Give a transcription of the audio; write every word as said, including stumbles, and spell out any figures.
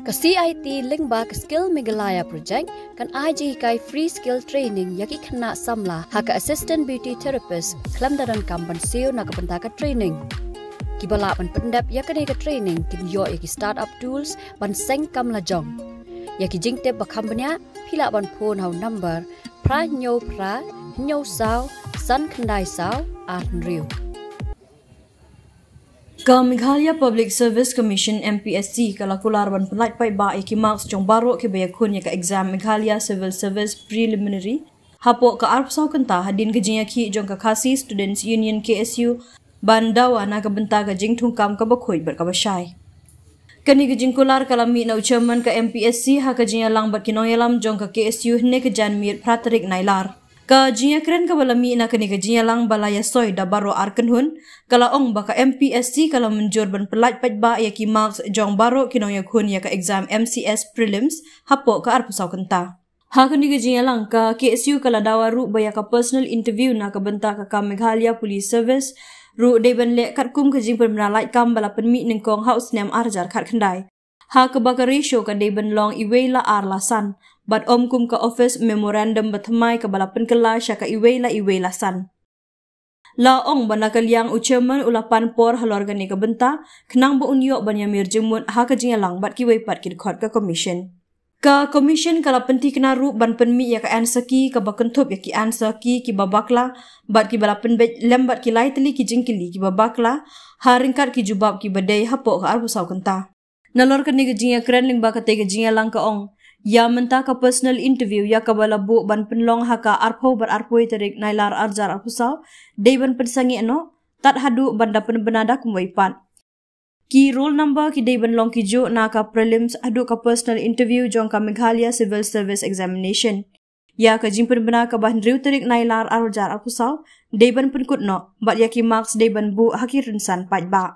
Ka C I T lyngba ka Skill Meghalaya Project kan ai jinghikai free skill training ïa ki khynnah samla ha ka Assistant Beauty Therapist khlem da donkam ban siew na ka bynta ka training. Kiba lah ban pyndep ïa kane ka training kin ïoh ïa ki start-up tools ban seng kam lajong. Ïa ki jingtip ba kham bniah phi lah ban phone ha u number phra hynñiew phra hynñiew saw san khyndai saw ar hynriew. Ka Meghalaya Public Service Commission, M P S C, ka la kular ban pynlait paidbah ïa ki marks jong baroh kiba ïakhun ïa ka exam Meghalaya Civil Service Preliminary hapoh ka arphew saw kynta hadien ka jingïakhih jong ka Khasi Students Union, K S U, ban dawa na ka bynta ka jingthungkam kaba khuid bad kaba shai. Kane ka jingkular ka la mih na u chairman ka M P S C ha ka jingïalang bad ki nongïalam jong ka K S U hynne ka janmiet phra tarik Nailar. Ka jingïakren kaba la mih na kane ka jingïalang ba la ïasoi da baroh ar kynhun, ka la ong ba ka M P S C ka la mynjur ban pynlait paidbah ïa ki marks jong baroh ki nongïakhun ïa ka exam M C S Prelims hapoh ka arphew saw kynta. Ha kane ka jingïalang ka K S U ka la dawa ruh ba ïa ka personal interview na ka bynta ka kam Meghalaya Police Service ruh dei ban leh katkum ka jingpynbna lait kam ba la pynmih nyngkong ha u snem ar hajar khatkhyndai. Ha kaba ka ratio ka dei ban long iwei la ar la san, bad ym kum ka office memorandum ba thymmai kaba la pynkylla sha ka iwei la iwei la san. La ong ba na ka liang u chairman u la pan por halor kane ka bynta, khnang ba un ïoh ban ïamir jingmut ha ka jingïalang bad kiwei pat ki dkhot ka commission. Ka commission ka la pynthikna ruh ban pynmih ïa ka answer key kaba kynthup ïa ki answer key kiba bakla bad kiba la pynbeit lem bad ki lai tylli ki jingkylli kiba bakla ha ryngkat ki jubab kiba dei hapoh ka arphew saw kynta. Nalor kane ka jingïakren lyngba katei ka jingïalang ka ong, ïa mynta ka personal interview ïa kaba la buh ban pynlong ha ka arphew bad arphew tarik Nailar ar hajar arphew saw dei ban pynsangeh noh tad haduh ban da pynbna da kumwei pat. Ki roll number ki dei ban long kijuh na ka prelims haduh ka personal interview jong ka Meghalaya Civil Service Examination. Ïa ka jingpynbna kaba hynriew tarik Nailar ar hajar arphew saw dei ban pynkut noh bad ïa ki marks dei ban buh ha ki rynsan paidbah.